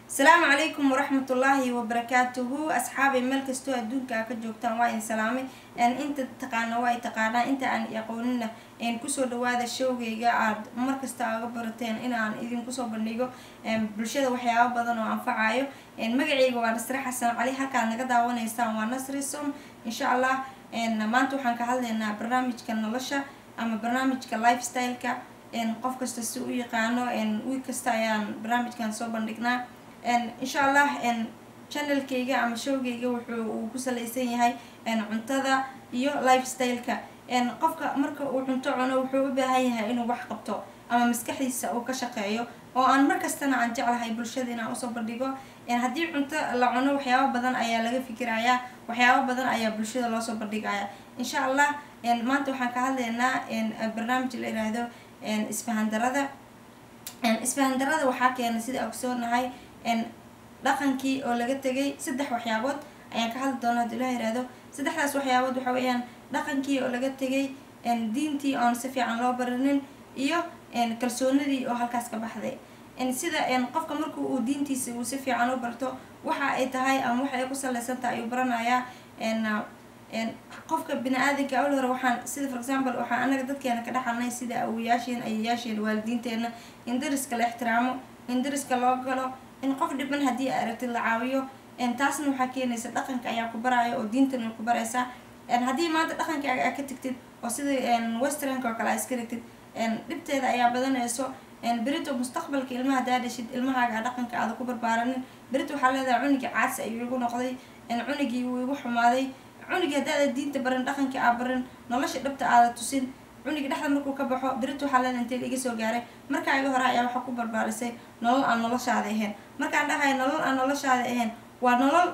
Asalaamu calaykum waraxmatullaahi wabarakaatuhu. Asxaabay, meel kastoo adduunka ka joogtaan, waa idin salaamay. Inta taqaana waa i taqaanaa, inta aan aqoonina, kusoo dhawaada showgayga aad markasta aga barateen inaan idinku soo bandhigo bulshada waxyaabo badan oo anfacayo. Magacayga waa Nasre Xasan Cali, halkaad naga daawanaysaan waa Nasri Som. Insha Allah maanta waxaan ka hadlaynaa barnaamijka nolosha ama barnaamijka lifestyle-ka, qof kasta si u yaqaano. Week kasta ayaan barnaamijkan soo bandhignaa, insha Allah. Channelkayga ama showgayga wuxuu uu ku saleysan yahay cuntada iyo lifestyle-ka. Qofka marka uu cunto cuno, wuxuu u baahan yahay inuu wax qabto ama maskaxdiisa uu ka shaqeeyo, oo aan markastana aan jeclahay bulshada inaan usoo bandhigo. Haddii cunto la cuno, waxyaabo badan ayaa laga fikirayaa, waxyaabo badan ayaa bulshada loosoo bandhigaya. Insha Allah maanta waxaan ka hadlaynaa barnaamij la yiraahdo isfahandarada. Isfahandarada waxaa keena, sida ogsoonahay, dhaqankii oo laga tegay. Saddex waxyaabood ayaan ka hadli doona hadii loo yiraahdo. Saddexdaas waxyaabood waxa weeyaan dhaqankii oo laga tegay, diintii oon si fiican loo baranin, iyo kalsoonidii oo halkaas ka baxday. Sida qofka marka uu diintiisa uu si fiican u barto, waxa ay tahay ama waxa ay ku saleysan tahay ayuu baranayaa. Qofka bini aadanka awal hore waxaan, sida for example, waxaan anaga dadkeena ka dhaxalnay, sida awoyaasheen, ayayaasheen, waalidiinteena, in dariska la ixtiraamo, in dariska loo galo, in qof dhiban haddii ay aragtid la caawiyo. Taasna waxaa keenaysa dhaqanka ayaa ku baraya oo diintana ku baraysaa. Haddii maanta dhaqankaaga aad ka tagtid oo sida westernka oo kale aa iska dhigtid, dhibteeda ayaa badanayso. Berito mustaqbalka ilmaha hadaa dhashid, ilmahaaga dhaqanka aada ku barbaaranin, berito waxaa leedahay cunugii caasi ayuu igu noqday, cunugii wuu igu xumaaday. Cunugii haddaada diinta barin, dhaqankii aa barin, nolosha dhabta aada tusin, cunugii dhexda markuu ka baxo, berito waxaa leedahay intee iga soo gaaray? Markaaga hore ayaa waxaa ku barbaarisay nolol aan noloshaada ahayn. Markaan dhahayo nolol aan noloshaada ahayn, waa nolol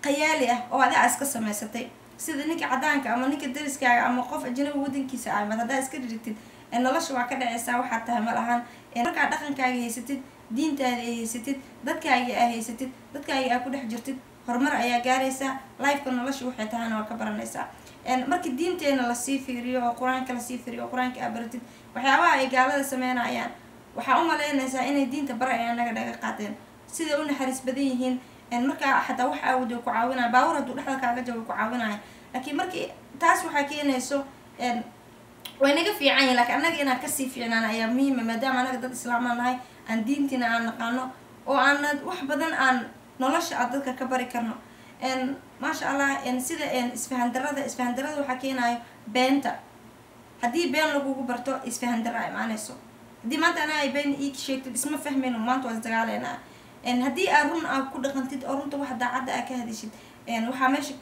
qayaali ah oo adiga iska samaysatay, sida ninka cadaanka ama ninka dariskaaga ama qof ajnabi wadankiisa ahmad haddaa iska dhirigtid, nolosha waa ka dhaceysaa, waxaad tahay ma lahan. Markaa dhaqankaaga haysatid, diintaada ay haysatid, dadkaaga aa haysatid, dadkaaga aa ku dhex jirtid, horumar ayaa gaaraysaa. Lifeka nolosha waxay tahayna waa ka baranaysaa. Marka diinteena lasii fiiriyo oo Qur-aanka lasii fiiriyo oo Qur-aanka aa baratid, waxyaabaha ay gaalada sameynayaan waxaa u malaynaysaa inay diinta bara ay anaga dhaga qaateen, siday u naxariis badan yihiin. Markaa xataa wax aawad ku caawinaya, baawur hadduu dhexda kaaga jabo ku caawinaya. Laakiin markii taas waxaa keenayso, way naga fiican yihin, lakiin annaga inaan kasii fiicnaan ayaa muhiima, maadaama anaga dad islaamaan nahay, aan diintiina aan naqaano oo aan wax badan aan nolosha aad dadka ka bari karno, maasha Allah. Sida isfahandarada, isfahandarada waxaa keenayo beenta. Haddii been lagugu barto, isfahandara imaanayso. Haddii maanta anaa ay been ii sheegtid, isma fahmayno, maanta waa isdagaaleynaa. Haddii aad run aa ku dhaqantid oo runta wax daacadda aa ka hadishid, waxaa meesha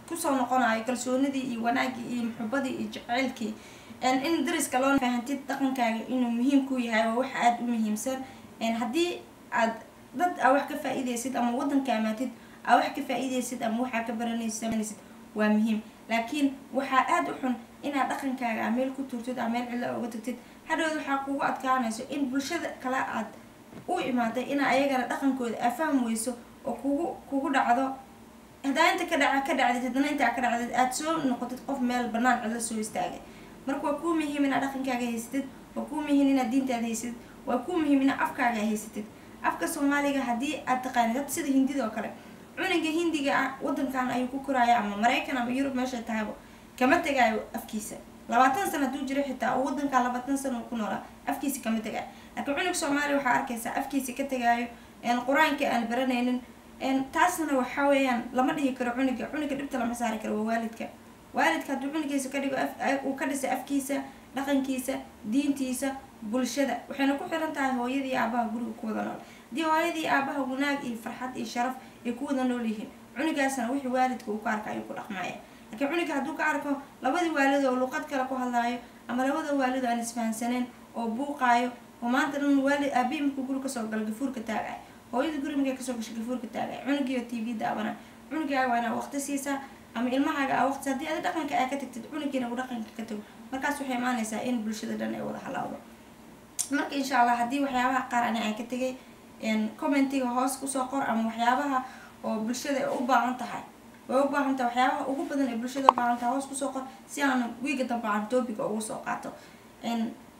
kusoo noqonayo kalsoonidii iyo wanaagii iyo muxubadii iyo jaceylkii in dariska loo fahantid. Dhaqankaaga inuu muhiim ku yahay waa wax aada u muhiimsan. Haddii aad dad aa wax ka faa-iideysid ama wadanka amaatid aa wax ka faa-iideysid ama waxaa ka baranaysid, waa muhiim. Laakiin waxaa aada u xun inaad dhaqankaaga aa meel ku tuurtid, aa meel cidlo uga tagtid. Hadhowd waxaa kugu adkaanayso in bulshada kale aad u imaaday inaa ayagana dhaqankooda aa fahmi weyso oo kugu dhacdo. Haddaa inta ka dhaca ka dhacdid, haddana intaa ka dhacdid, aada soo noqotid qof meel banaan cidlo soo istaagay. Marka waa kuu muhiim inaad dhaqankaaga haysatid, waa kuu muhiim inaad diintaada haysatid, waa kuu muhiim inaad afkaaga haysatid. Afka Soomaaliga haddii aad taqaanid, had sida Hindida oo kale, cunuga Hindiga ah wadankan ayuu ku koraya, ama Maraykan ama Yurub, meeshay tahaybo, kama tegaayo afkiisa. 20 sano hadduu jiro xitaa oo wadankaa 20 sano uu ku noolaa, afkiisa kama tegaayo. Laakiin cunug Soomaaliya waxaa arkaysaa afkiisa ka tegaayo, Qur-aanka aan baranaynin. Taasna waxa weeyaan lama dhihi karo cunuga dhibta lama saari karo, waa waalidka. Waalidka hadduu cunugiisa ka dhigo, uu ka dhisay afkiisa, dhaqankiisa, diintiisa, bulshada, waxayna ku xiran tahay hooyadii aabaha guriga ku wada nool. Haddii hooyadii aabaha wanaag iyo farxad iyo sharaf ay ku wada nool yihiin, cunugaasna wixii waalidka uu ka arka ayuu ku dhaqmaya. Laakiin cunuga hadduu ka arko labadii waalid oo luqad kale ku hadlaayo, ama labada waalid oo aan isfahansaneen oo buuqaayo, oo maanta dhan waalid aabihii markuu guri kasoo galo gafuurka taagay, hooyada guri markay kasoo gasho gafuurka taagay, cunugii oo TV daawana, cunugaaga waa inaa waqti siisaa ama ilmahaaga aa waqti. Haddii adi dhaqanka aa ka tagtid, cunugiina uu dhaqanka ka tago, markaas waxay imaanaysaa in bulshada dhan ay wada halaawdo. Marka insha Allah haddii waxyaabaha qaar ani aan ka tegay, commentiga hoos kusoo qor, ama waxyaabaha oo bulshada ay u baahan tahay, way u baahan tahay, waxyaabaha ugu badan ee bulshada u baahan tahay hoos kusoo qor, si aan wiiga dambe aan topica ugu soo qaato.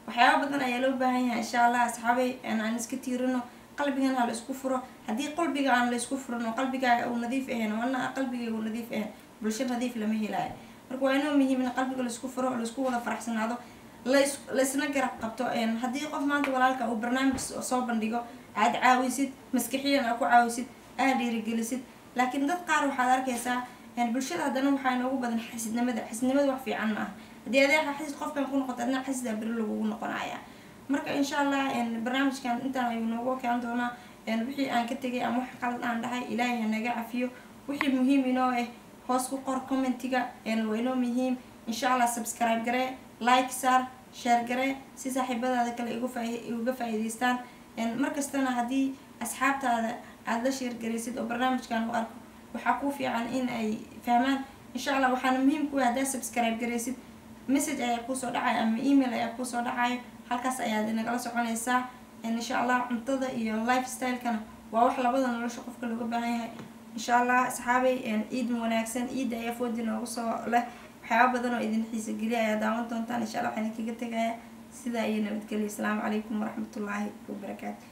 Waxyaaba badan ayaa loo baahan yahay, insha Allah. Asxaabay, aan iska tiirino Qalbigan ha la isku furo. Haddii qalbiga aan la isku furin oo qalbigaaga uu nadiif ahayn oo ana qalbigayga uu nadiif ahayn, bulsho nadiif lama helaayo. Marka waa inoo muhiim in qalbiga laisku furo, laisku wada faraxsanaado, laisna garab qabto. Haddii qof maanta walaalka uu barnaamij soo bandhigo, aad caawisid, maskixiyan aad ku caawisid, aad dhiirigelisid. Laakiin dad qaar waxaad arkaysaa bulshada haddana waxaa inoogu badan xasidnimada. Xasidnimada wax fiican ma aha. Haddii adee xasid qofkan ku noqoto, adna xasidaa beri lagugu noqonaya. Marka insha Allah barnaamijkan intaan ayuu noogu okaan doonaa. Wixii aan ka tegay ama wax qalad aan dhahay, Ilaahay ha naga cafiyo. Wixii muhiim inoo ah hoos ku qor commentiga, waa inoo muhiim insha Allah. Subscribe garee, like saar, share garee si saaxiibadaada kale uga faa'iidaystaan. Markastana haddii asxaabtaada aada la share garaysid oo barnaamijkan u arko, waxaa ku fiican in ay fahmaan insha Allah. Waxaana muhiim ku haddaa subscribe garaysid, message ayaa kuusoo dhacaya ama email ayaa kuusoo dhacayo, halkaas ayaad inagala soconaysaa insha Allah. Cuntada iyo lifestyle-kana waa wax labada nolosha qofka looga baahan yahay insha Allah. Asxaabay, ciid wanaagsan. Ciidda ayaa foodi noogu soo leh, waxyaaba badan oo idin xiisa geliya ayaa daawan doontaan insha Allah. Waxaan idinkaga tegaya sidaa iyo nabadgelyo. Asalaamu calaykum waraxmatullaahi wabarakaatu.